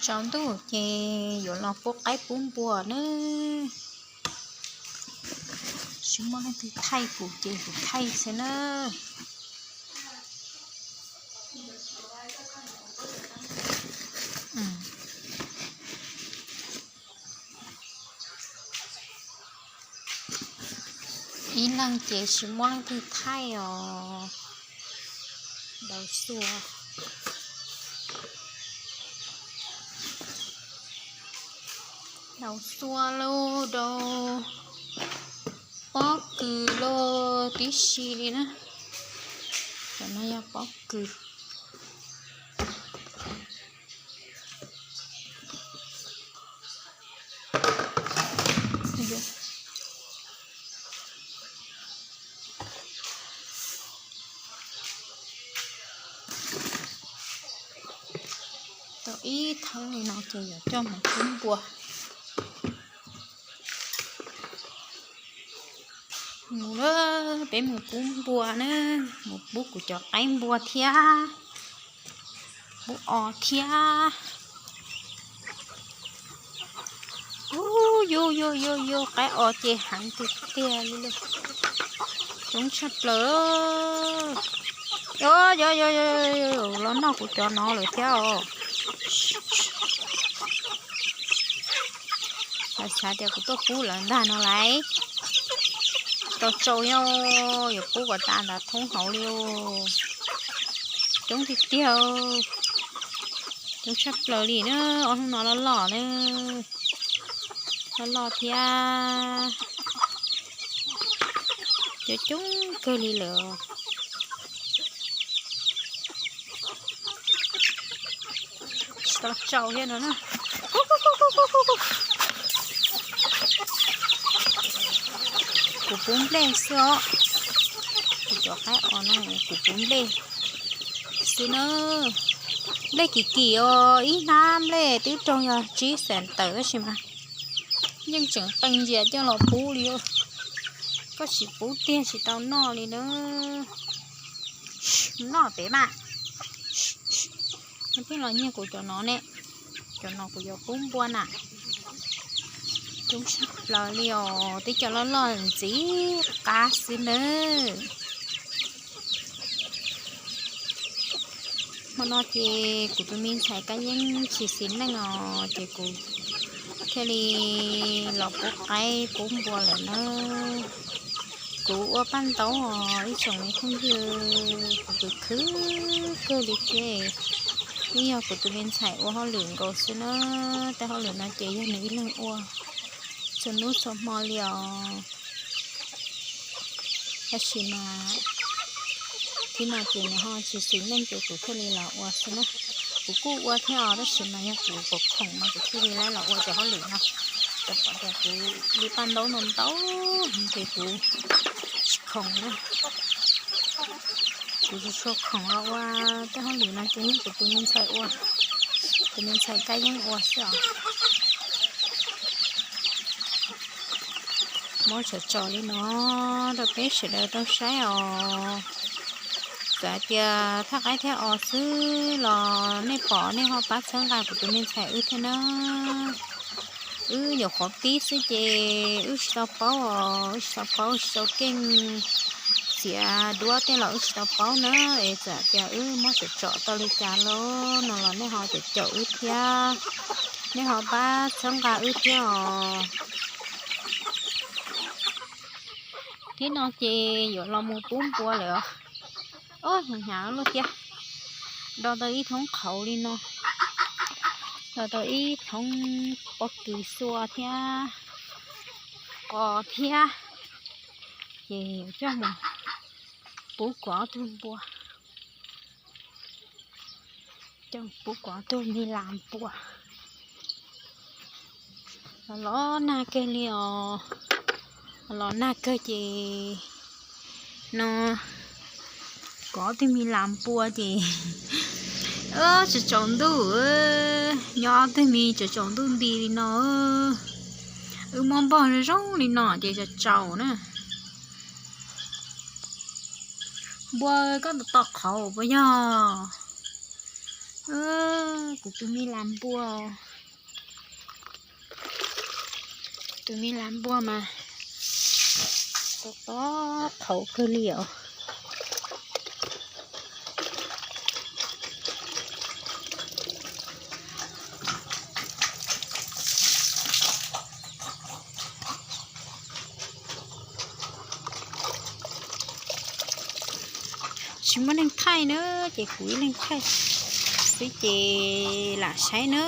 Tsaus ntuj ces yuav los pub qaib pub npua na. Tsis muaj leej twg thaij kuv ces kuv thaij xwb na. Ib leeg ces tsis muaj leej twg thaij os. Daus xua, daus xua lauj, daus pob kws lauj tib si li na. Cov no yog pob kws. Tau ib thawb li no ces yuav coj mus pub npua. Mus, peb mus pub npua na, mus pub kuv cov qaib npua thiab, pub os thiab. Ub, yus yus yus yus, qaib os ces heev tiag tiag li lauj. Coob tshaj plaws. Yog yog yog, los noj kuv cov no lawm thiab os. Lawv xav tias kuv tuaj pub lawv ntag no lauj. Tau tsaus, yog yuav pub kom tas ntawd thoob hauv li. Coob tiag tiag, coob tshaj plaws li na. Ob hnub no loj loj na, loj loj thiab, coob coob kawg li lawm. Tsis tau tsaus thiab no na. Kuv pub nplej xwb os. Kuv cov qaib os no kuv pub nplej xwb na. Nplej kim kim os, ib hnab nplej twb raug yog tsib xees tawm tab sis mas yeej tseem qee ntsia coj los pub li. Koj tsis pub tiag tsis tau noj li na. Noj pem mas. Thiaj los nyiag kuv cov no ne. Cov no kuv yuav pub npua na. Coob tshaj plaws li os, twb cov loj loj ntxiv qab xwb nawb. Hmo no ces kuv tus me ntxhais Kab Yeeb tsis xis neej os, ces kuv thiaj li los pub qaib pub npua lawm na. Kuv ua paj ntaub os ib tsoom me phooj ywg, kuv khwv khwv kawg li thiab. Yeej yog kuv tus me ntxhais ua hauj lwm nkaus xwb na. Tej hauj lwm no ces yog nws ib leeg ua txhua hnub txhua hmo li os. Tab sis mas thib no ces nws ho tsis xis neej ces kuv thiaj li los ua xwb na. Kuv kuj ua thiab os tab sis mas yog kuv khoom khoom no kuv thiaj li los ua cov hauj lwm no. Rau qhov tias kuv li paj ntaub no ntau ces kuv tsis khoom na. Kuv tsis tshua khoom los ua tej hauj lwm no ces yeej kuv tus me ntxhais ua, tus me ntxhais Kab Yeeb ua xwb os. Muab tsom tsom li no rau peb sawv daws tau saib os. Txawm hais tias thaj qaib thiab os xwb los nej pom nej ho pab txhawb nqa kuv tus me ntxhais wb thiab na. Wb nyuam qhuav pib xwb ces wb tsis tau paub os, wb tsis tau paub tsis tau keej txiav duab tej los wb tsis tau paub na. Es txawm hais tias wb muab tsom tsom tau li cas los no los nej ho caum caum wb thiab, nej ho pab txhawb nqa wb thiab os. Thib no ces yuav los mus pub npua lawm os. Hnyav hnyav luaj thiab. Do tau ib thoob qhauv li no, do tau ib thoob pob kws xua thiab, qos thiab, ces yuav coj mus pub kuv ob tug npua, coj pub kuv ob tug me las npua. Los los nag kawg li os, los los nag kawg ces no kuv ob tug me las npua ces tsaus tsaus ntuj, nyob ob tug me tsaus tsaus ntuj nti li no. Wb muab npog zoo zoo li no ces tsaus tsaus na. Npua, koj tos qhauv puas yog? Kuv tus me las npua, tus me las npua mas tob tob qhauv kawg li os. Tsis muaj neeg thaij na, ces kuv ib leeg thaij xwb ces lam saib na.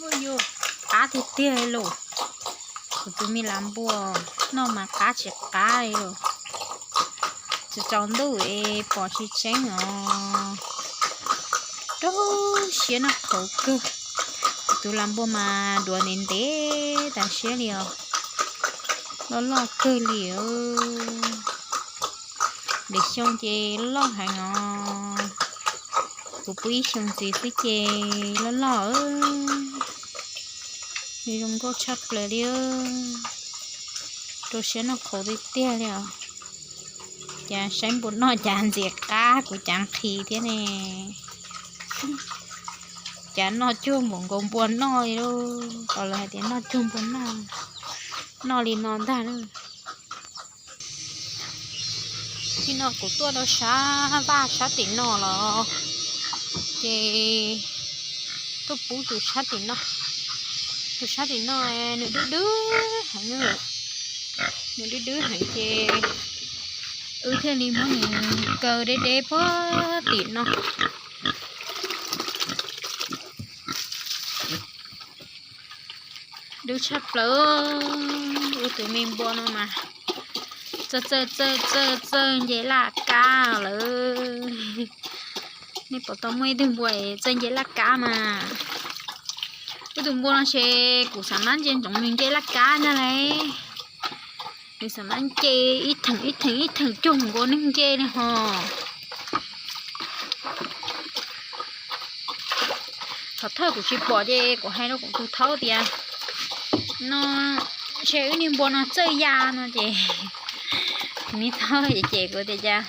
Ua yuav qab tiag tiag li lauj. Kuv tus me las npua noj mas qab tsis qab li lauj. Tsaus ntuj es pom tsis tseeb os. Rau siab noj qhauv kawg. Kuv tus las npua mas duav ntev ntev tas siab li os. Loj loj kawg li. Lwm xyoo ces loj heev os. Kuv pw ib xyoo ntxiv xwb ces loj loj. Nws zoo nkauj tshaj plaws li. Rau siab noj qhauv tiag tiag li os. Cas saib npua noj cas ntxim qab kuv cav nqhis thiab ne. Cas noj cuag npaum nkaus npua noj li lauj. Tau lawv hais tias noj cuag npua noj, noj li no ntag lauj. Nim no kuv tuaj rau sab vaj sab tim no los, ces tuaj pub tus sab tim no. Tus sab tim no nws dub dub heev, nws dub dub heev ces wb thiaj li muab nws kaw deb deb puag tim no. Dub tshaj plaws, wb tus me npua no mas txawj txawj txawj txawj nce laj kab lawm. Nej puas tau muaj ib tug npua txawj nce laj kab mas? Wb tus npua no ces kuv xav mab ntsia ntsoov nws nce laj kab ntag lauj. Nws xav mab nce ib theem ib theem ib theem cuag nkaus neeg nce li hos. Thaum thawj kuv tsis pom ces kuv hais rau kuv tus thaub tias, no, ntshe wb niag npua no txawj ya no ces kuv niag thaub cem kuv tias, cas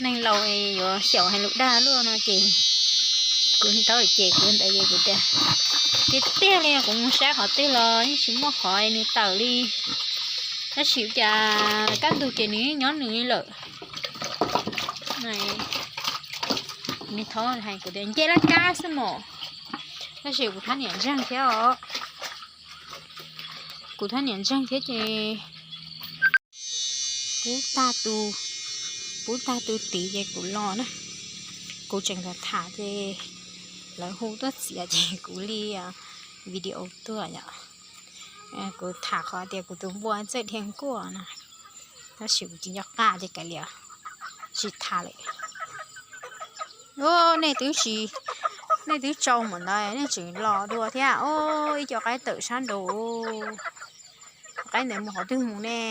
neeg laus yuav xyaum hais lus dag luaj no ces kuv niag thaub cem kuv ntawd ces kuv tias, tiag tiag li kuv mus saib qhov twg los yeej tsis muaj qhov nws tawm li. Tab sis cas kaj ntug ces nws nyob nws li lawm. Kuv niag thaub hais kuv tias nce laj kab xwb mos. Tab sis kuv thab niam ntseeg thiab os. Kuv thab niam ntseeg thiab ces pub tag tus, pub tag tus tid ces kuv los na. Kuv tseem tham tham ces lawv hu tuaj txiav ces kuv li video tuaj yom. Kuv tham qhov tias kuv tus npua txawj dhia nkuaj no, tab sis kuv tsis nco qab ces kav liam, tsis tham lawm. Nej twb tsis, nej twb tsau mus ntawd nej tseem los dua thiab. Ib co qaib tawm sab nraud, qaib ntawd mus qhov twg mus ne?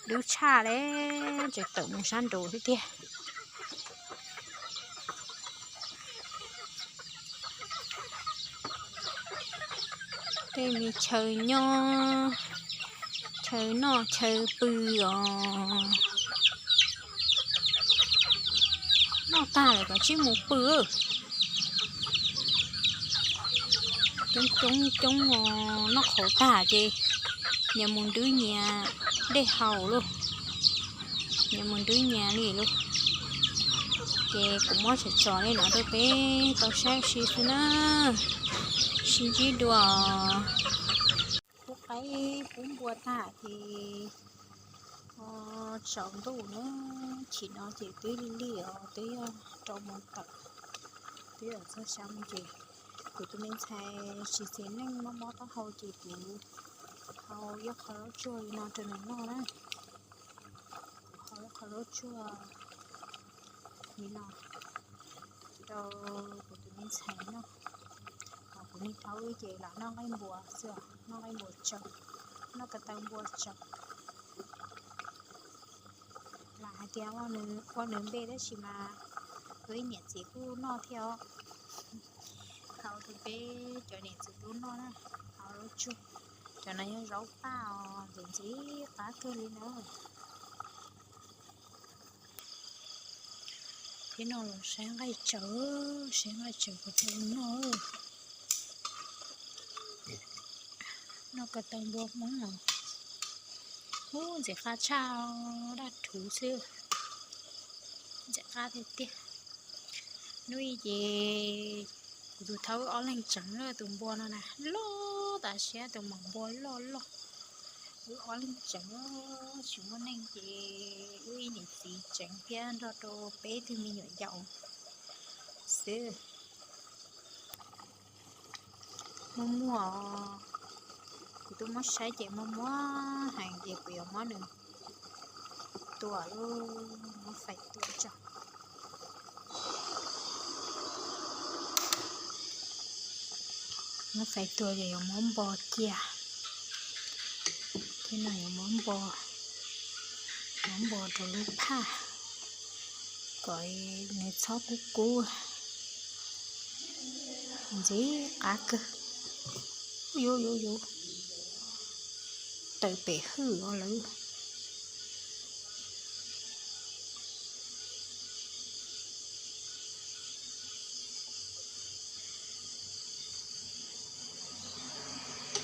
Dub tshaj li, tseem tawm mus sab nraud thiab tiag. Tej me chaw nyob, chaw noj chaw pw os. Noj tag lawm kav tsij mus pw. Coob coob coob os, noj qhauv tag ces nyias mus nrwb nyias dej haus lauj, nyias mus nrwb nyias li lauj. Ces kuv muab tsom tsom li no rau peb tau saib ua si xwb na. Sib ntsib dua. Pub qaib pub npua tag ces tsaus ntuj na, chim no ces twb lig lig os, twb yog rau moos tawm, twb yog txog xya moos ces kuv tus me ntxhais tsis txiv neej mob mob taub hau ces kuv hau ib qho zaub tsuag li no rau nws noj na. Kuv hau ib qho zaub tsuag li no rau kuv tus me ntxhais noj. Ho kuv niag thaub wb ces lam noj nqaij npua xwb, noj nqaij npua tsaus, noj ko taw npua tsaus. Lam hais tias ua nws npe tab sis mas kuv ib niam txiv kuj noj thiab os. Hau rau peb cov niam txiv tub noj na, hau zaub tsuag. Cov no yog zaub paj os, ntxim ntxim qab kawg li na. No los saib nqaij tsawv, saib nqaij tsawv puas tau noj. Noj ko taw npua Hmoob no. Ub, ntxim qab tshaj, daj rhuv xwb. Ntxim qab tiag tiag. Hnub ib ces kuv tus thaub wb ob leeg tseev tus npua no na, loj tas siab, tus maum npua loj loj. Wb ob leeg tseev, tsis muaj neeg ces wb ib niam txiv tseev thiab nrog rau peb tug me nyuam yaus xwb. Muaj muaj, kuv twb muab saib ces muaj muaj heev ces kuv yuav muab nws tua, muab faib tua tso. Muab faib tua ces yuav muab npo cia. Thiab no yuav muab npo, muab npo rau lub phaj kom nws txhob kub kub. Ntxim qab kawg. Yuv yuv yuv, tawm pem hwj os lawm.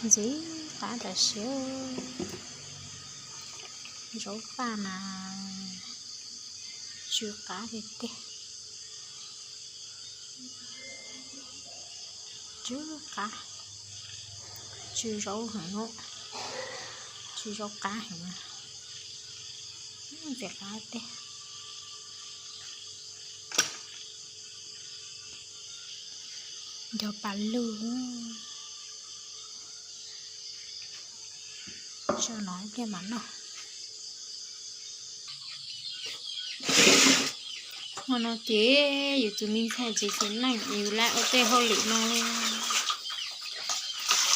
Ntxim qab tas siab. Zaub paj mas tsw qab tiag tiag. Tsw qab, tsw zaub heev, tsw zaub qab heev. Ntxim qab tiag. Nco pa lug. Tso no ib pliag mam noj. Hmo no ces yus tus me ntxhais tsis xis neej, yus laj ua tej hauj lwm no.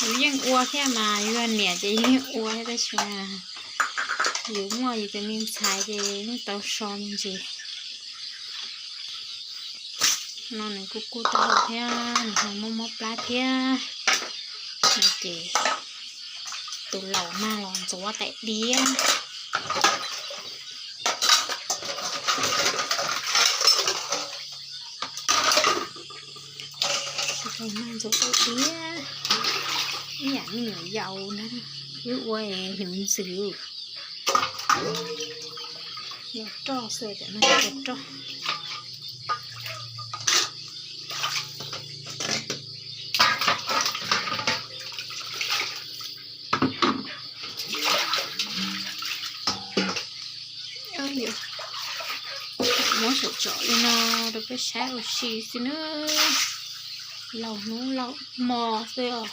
Yus yeej ua thiab mas, yus yog niam ces yus yeej ua thiab tab sis mas yus muaj yus tus me ntxhais ces yeej tau so me ntsis. No nws kuj kub taub hau thiab, nws ho mob mob plab thiab. Ces tus laus mag los ntxuav daim diab. Tus laus mag ntxuav daim diab, ib yam me nyuam yaus na, wb ua hnyuv ntxwv. Yog roj xwb, cov no yog roj. Muab saum tsom li no rau peb saib ua si xwb nawb. Laus hnub laus hmo xwb os.